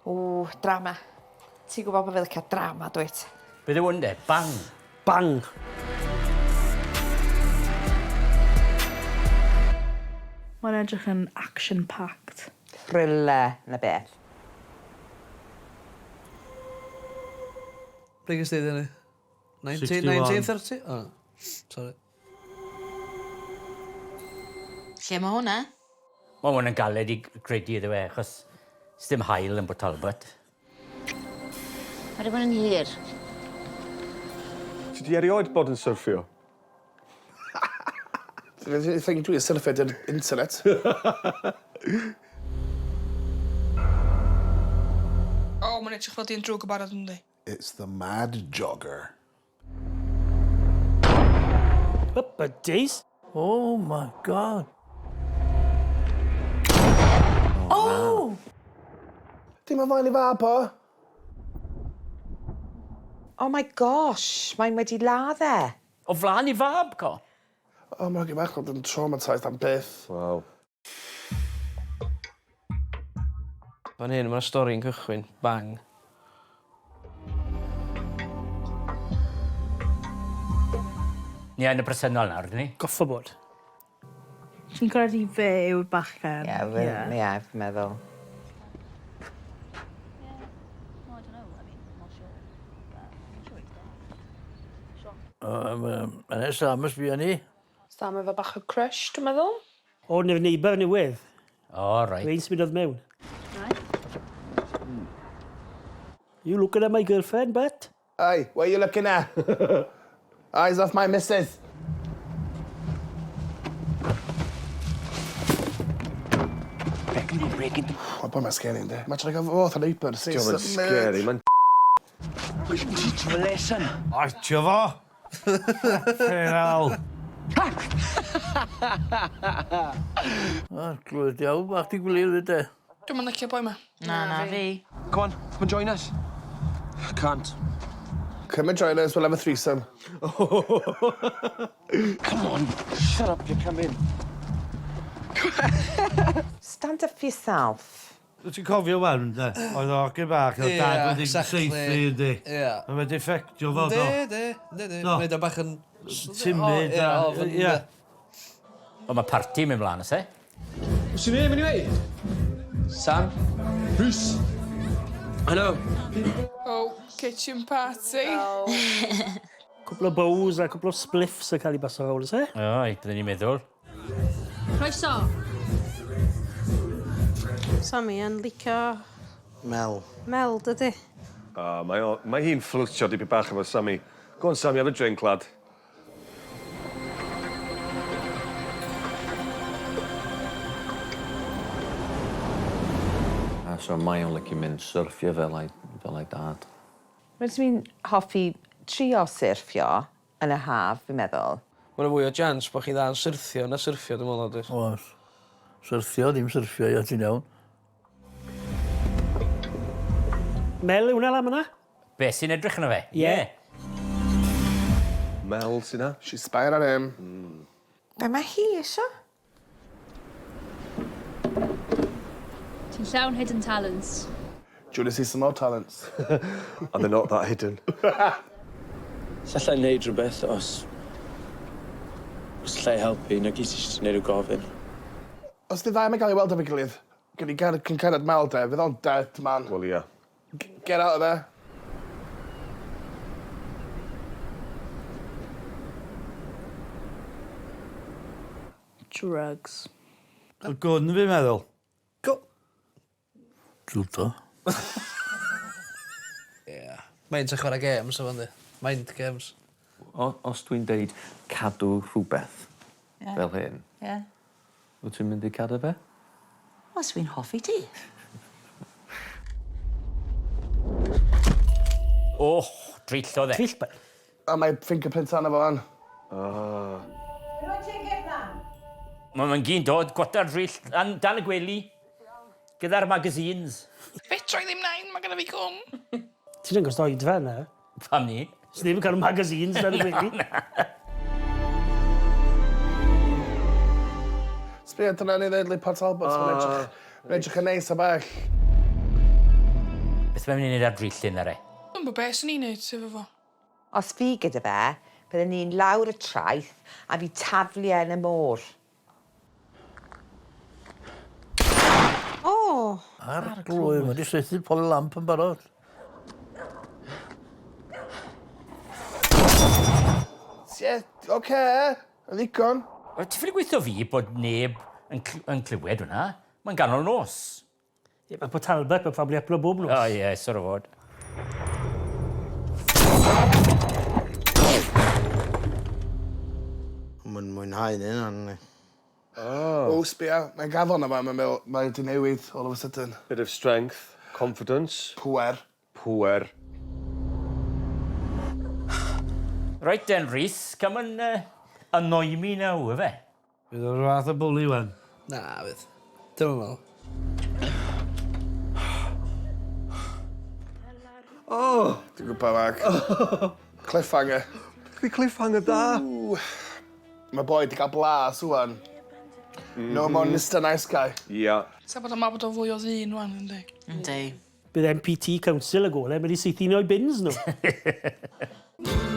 Ww, drama. Ti'n gwybod bod fi licio drama, dwyt? Be ddiw hwn de? Bang! Bang! Mae'n edrych yn action packed. Thriller na beth. Ble ges di hynny? 61. 1930? Oh, sorry. Lle mae hwnna? Mae hwn yn galed i gredu iddo fe, achos sdim haul yn Port Talbot. Mae wedi bod yn hir. Ti 'di erioed bod yn syrffio? Thing dwi'n syrffio 'di'r internet. O, mae'n edrych fel dyn drwg yn barod yndi? It's the mad jogger. Up a days. Oh my God. Oh! Dim o flaen i fab o. Oh my gosh, mae'n wedi ladd e. O flaen i fab, co? O, mae hogyn bach yn traumatised am byth. Waw. Fan hyn mae'r stori'n cychwyn. Bang. Ni yn y presennol nawr, dyn ni? Goffo bod. Fi'n credu fe yw'r bachgen. Ie, fi, ie, fi'n meddwl. Yna Sam ysbio ni. Sam efo bach o crush, dwi'n meddwl. O, neu neighbour newydd. O, reit. Rhain symudodd mewn. You looking at my girlfriend, but? Hey, what are you looking at? Eyes off my missus. O, boi ma'n scary yndi. Mae'n trio gael fo neighbour. Dio'm yn scary, ma'n Teach him a lesson. Artio fo! Feral! Arglwydd diawl, bach di gwylio fyd e. Dwi'm yn licio boi 'ma. Na, na fi. Come on, come and join us. Can't. Come and join us, we'll have a threesome. Come on, shut up, you're coming. Stand up for yourself. Wyt ti'n cofio wan, de? Oedd o hogyn bach, oedd dad wedi exactly. saethu, yndi? Ie. Mae wedi effectio fo, do. Yndi, yndi, yndi, yndi. Do. Mae'n bach yn... Timid O, ie, a... ofn, Ie. Wel, mae parti mynd mlaen, oes e? What's your name anyway? Sam. Rhys. Hello. Oh, kitchen party. Cwpl o bows a cwpl o spliffs yn cael ei baso rownd, oes e? O, byddwn ni'n meddwl. Croeso. Sammy yn licio Mel. Mel, dydy? O, mae o, mae hi'n fflyrtio dipyn bach efo Sammy. Go on Sammy, have a drink, lad. A so mae o'n licio mynd syrffio fel ei fel ei dad. Rydw i'n hoffi trio syrffio yn y haf, fi'n meddwl. Mae 'na fwy o chance bo' chi dda'n syrthio na syrffio dwi'n meddwl does? Oes. Syrthio, ddim syrffio, ia, ti'n iawn. Mel yw hwnna lan myna? Be sy'n edrych arno fe? Ie. Mel sy 'na. She's spying on him. Be mae hi isio? Ti'n llawn hidden talents. Do you want to see some more talents? And they're not that hidden. Os alla i neud rhywbeth os... Os alla i helpu, na gyd ti isio neud yw gofyn. Os di ddau yn gael ei weld efo'i gilydd, gen i ger cyn cyrraedd Mel de, fydd o'n dead man. Wel, ia. Get out of there. Drugs. Y gwn fi'n meddwl. Go. Judo. Ie. Mae'n ta chwarae games o yndi. Mind games. O, os dwi'n deud cadw rhywbeth Ie. fel hyn, Ie. wyt ti'n mynd i cadw fe? Os fi'n hoffi ti. O, drillodd e. Trill ben. A mae fingerprint arno fo fan. Ah. Mae mae'n gyn dod, gwata'r drill, dan, dan y gwely, gyda'r magazines. Fedra i ddim nain, mae gynna fi gwn. Ti'n dangos dy oedfa yna. Pam ni? Sneb yn cael magazines dan y gwely. Sbia, dyna ni ddweud le Port Talbot. Mae'n edrych, mae'n edrych yn neis a bell. Beth mae'n mynd i wneud ar drillyn ar e? Dwi'n bod beth sy'n ni'n neud efo fo. Os fi gyda fe, bydden ni'n lawr y traeth a fi taflu e yn y môr. O! Arglwydd, mae wedi saethu pol y lamp yn barod. Ie, oce, yn ddigon. Wel, Ti'n ffili gweithio fi bod neb yn, cl yn clywed hwnna? Mae'n ganol nos. Ie, mae Port Talbot, mae'n probably upload bob nos. O ie, sort o fod. Mae'n mwynhau ni yna, ni. O, sbia, mae'n gafon yma, mae'n meddwl, mae wedi newid all of a sudden. Bit of strength, confidence. Pwer. Pwer. Right then, Rhys, come and annoy me now, efe? Bydd o'r fath o bwli, wan. Na, fydd. Dim yn meddwl. Oh! Dwi'n gwybod, Mark. Cliffhanger. Di cliffhanger da. Ww. Mae boi di cael blas wan. No more Mr Nice Guy. Ia. Sa bod o'n meddwl bod o'n fwy o ddyn wan, yndi? Yndi. Bydd MPT Council y golau, mynd i saethu un o'i bins nhw.